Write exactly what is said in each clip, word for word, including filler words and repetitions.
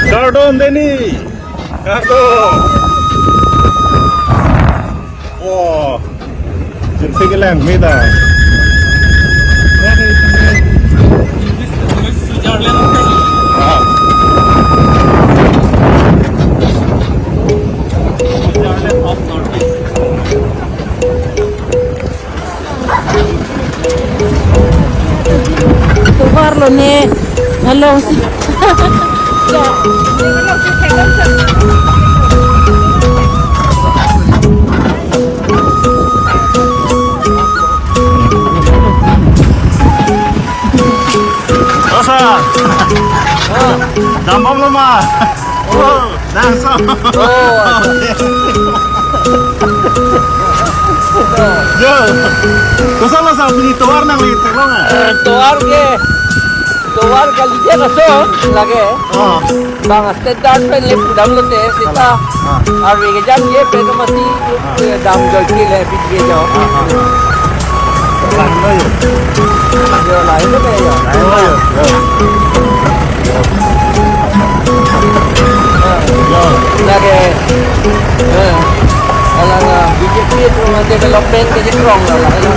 Kardom dei ni. Kardom. Oh. Jinsi kelang mita. Ah. Tovar lone, alongsi. Osa. Dambomlo ma. Oh, dangso. Oh. Yo. Kosonlo sa, pini tovar nangli theklong a? Eh, tovar ke. Tovar kali dia kaso lage. Oh. Bang standard pen le pudam lote sita. Ah. Arve kejangje pen masi, ah, eh, damjoi ke le bidge jo. Ah, ah, ah. Lahenlo yo. Yo, lahenlo ke yo. Lahenlo yo. Yo. Ah. Yo. Lage. Eh. Alang, ah, B J P itu development ke jekrong lah, lah, lah.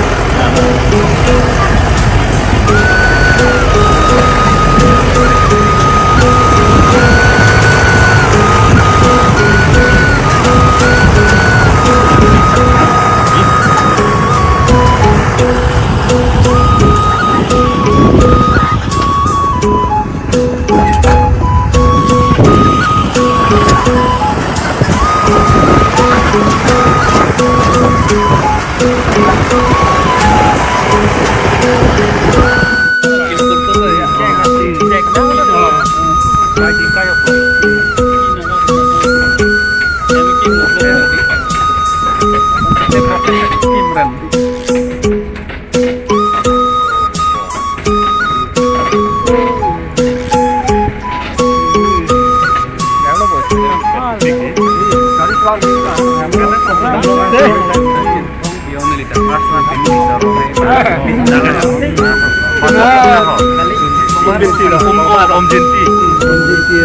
Om Jinti. Om Jinti.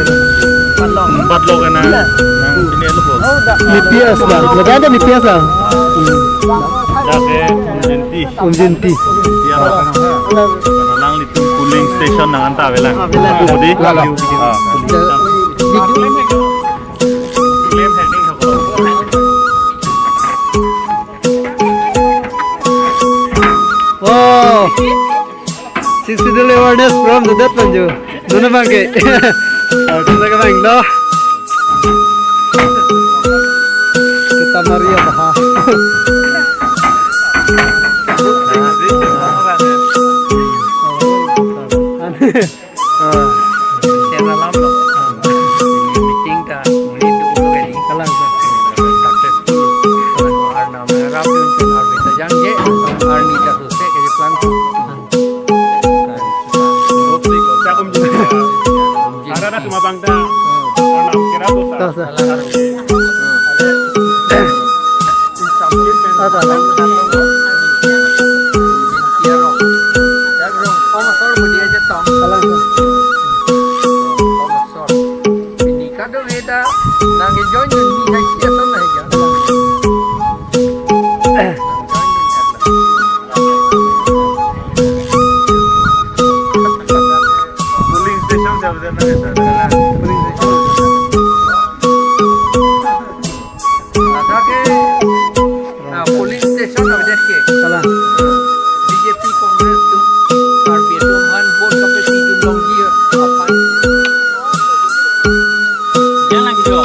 Patlok na. Nang sini lo po. Nipias lah. Lagi ada nipias lah. Lagi Om Jinti. Om Jinti. Ya. Karena lang itu polling station nang anta avelang. Avelang. Budi. Lala. Ah. Oh. Sixth Schedule awareness from the death panju. Dono bangke. Dono ke bang do. Kita Maria baha. Meeting ta muni dolo kali. Kalang sa. Successful. Arnam rap dun arve ta jangje, arni ta suse ke jeplang. Ada na cuma bang ta. Arnam kira tu sa. Ta sa. Kalang. Ada. Kalang sa. Pini kadokave ta nangkejoin dunji hai si ason hai ja. Polling station jab de na sir. Polling station. Lake, ah, polling station avedet ke. Kalang. B J P Congress atum, Karbi atum aphan vote kapisi dun longji aphan. Jalan jo.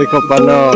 Eko pano.